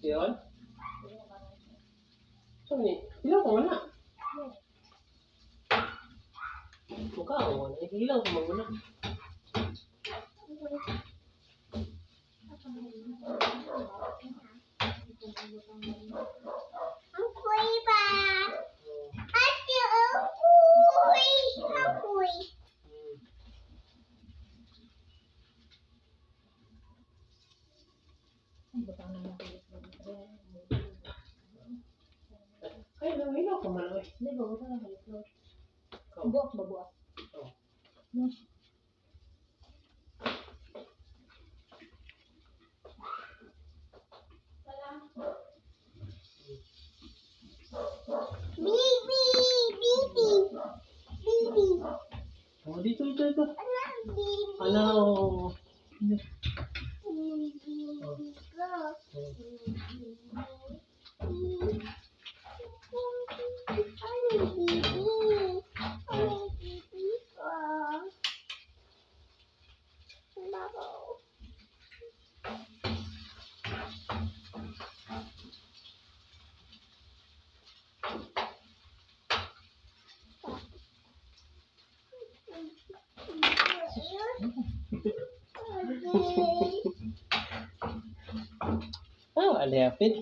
Yun? So, ni, hilaw ko man na. Mukha ko na. Hilaw ko man na. Ang kuy ba? Ate, ang kuy! Ang kuy. Ay, hilaw ko man. Oy. Hindi ba, wala na cauliflower. Ikaw. Buak ba, buak? Oh. No. Bibi! Bibi! Bibi! Oh, dito, dito, dito. Ano ang bibi? Ala, oo. Bibi ko. Ano bibi? Ano bibi ko? Babo. Okay. Ah, alapit.